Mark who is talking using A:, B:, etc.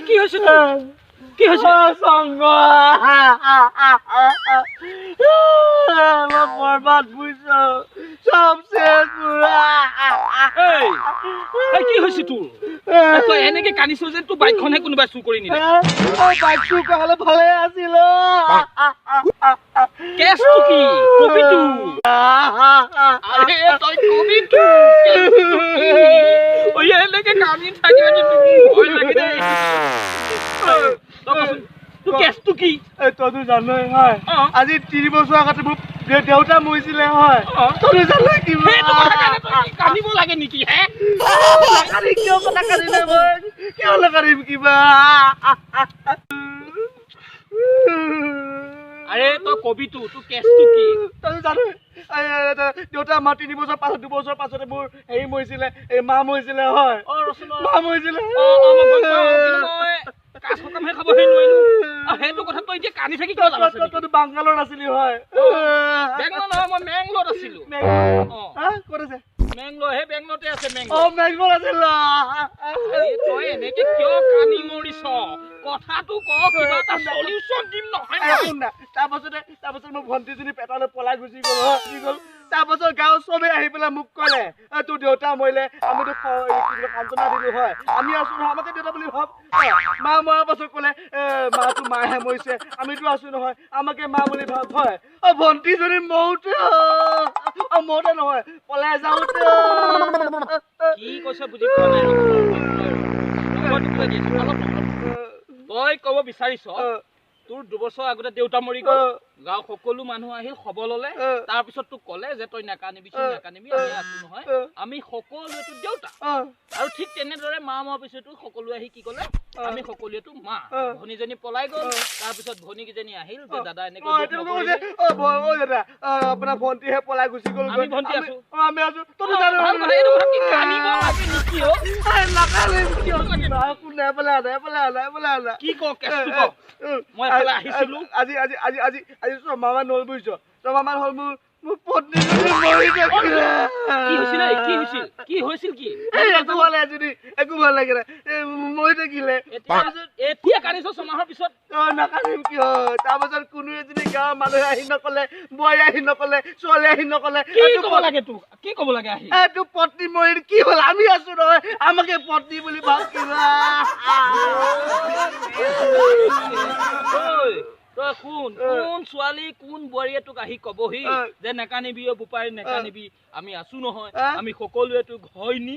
A: কি হৈছে তোৰ? কি হৈছে?
B: সংগ বৰবাদ বুজিছ, চব শেষ।
A: এই কি হৈছে তোৰ? তই এনেকে কান্দিছ যেন তোৰ বাইকখনহে কোনোবাই চুৰ কৰি নিলে।
B: বাইক চুৰ কৰা হ'লে ভালে আছিল।
A: কেছটো কি কবি তো? আৰে তই কবি তো, কেছটো কি? ঐ এনেকে কান্দি থাকিলে কিন্তু মোৰ ভয় লাগে দেই। তই কচোন, তোৰ কেছটো কি?
B: তইতো জানই হয়, আজি 3 বছৰ আগতে মোৰ দেউতা মৰিছিলে হয়, তইতো জানই। কি
A: সেইটো কথা কাৰণে তই কি কান্দিব লাগে নেকি হে?
B: কিয় কথা কান্দিলে মই কিয় নাকান্দিম কিবা?
A: আৰে তই কবি তো, তোৰ কেছটো কি?
B: তইতো জানই, দেউতা মা 3 বছৰ পাছত 2 বছৰ পাছতে মোৰ হেৰি মৰিছিলে, এই মা মৰিছিলে হয়, মা মৰিছিলে।
A: মই কাজ সকামহে খাবহে নোৱাৰিলো। সেইটো কথা তই এতিয়া কান্দি থাকি কিয় লাভ আছে?
B: তইতো বাংগালোৰত আছিলি হয়?
A: বেংগলোৰ নহয়, মই মেংলোৰত আছিলো।
B: ক'ত আছে?
A: মেংলোৰ, সেই বেংগলোৰতে আছে।
B: মেংলোৰ, মেংলোৰ আছিল।
A: তই এনেকে কিয় কান্দি মৰিছ? কথাটো ক, কিবা এটা চলিউশ্যন দিম নহয়।
B: তাৰপাছতে মোৰ ভণ্টিজনী পেটালৈ পলাই গুচি গ'ল, গুচি গ'ল। তাৰপাছত গাঁৱৰ চবেই আহি পেলাই মোক ক'লে, তোৰ দেউতা মৰিলে আমিতো সান্তনা দিলো হয়, আমি আছো নহয়, আমাকে দেউতা বুলি ভাব। মা মৰাৰ পাছত ক'লে, মাটো মাহে মৰিছে, আমিতো আছো নহয়, আমাকে মা বুলি ভাব হয়। অ ভণ্টিজনী মৰোতে, অ মৰোতে নহয়, পলাই যাওঁতে।
A: কি কৈছ বুজি পোৱা নাই। তই ক'ব বিচাৰিছ তোৰ 2 বছৰ আগতে দেউতা মৰি গ'ল, গাঁৱৰ সকলো মানুহ আহিল খবৰ ল'লে, তাৰপিছত তোক ক'লে যে তই নাকান্দিবি নাকান্দিবি, আমি আছো নহয়, আমি সকলোৱে তোৰ দেউতা। আৰু ঠিক তেনেদৰে মা মৰাৰ পিছতো সকলোৱে আহি কি ক'লে, আমি সকলোৱে তোৰ মা। ভনীজনী পলাই গ'ল, তাৰপিছত ভনীকেইজনী আহিল যে দাদা এনেকৈ
B: আপোনাৰ ভণ্টিহে পলাই গুচি গ'ল,
A: আমি ভণ্টি আছো,
B: আমি আছো।
A: কি ক কেছটো ক? মই এফালে আহিছিলো।
B: আজি আজি আজি আজি আজি 6 মাহ মান হ'ল বুজিছ, 6 মাহ মান হ'ল মোৰ মোৰ পত্নীজনী মৰি থাকিলে।
A: কি হৈছিল? কি হৈছিল? কি হৈছিল? কি
B: একো ভাল এজনী একো ভাল লাগে মৰি থাকিলে।
A: এতিয়া কান্দিছ 6 মাহৰ পিছত?
B: অ নাকান্দিম কিয়? তাৰপাছত কোনো এজনী গাঁৱৰ মানুহে আহি নকলে, বোৱাৰী আহি নকলে, ছোৱালী আহি নকলে।
A: কি ক'ব লাগে তোক? কি ক'ব লাগে আহি?
B: তোৰ পত্নী মৰিল কি হ'ল, আমি আছো নহয়, আমাকে পত্নী বুলি ভাব কিবা।
A: তই শুন, কোন ছোৱালী কোন বোৱাৰীয়ে তোক আহি কবহি যে নেকানিবি অ বোপাই নেকানিবি, আমি আছো নহয়, আমি সকলোৱে তোক হয় নি।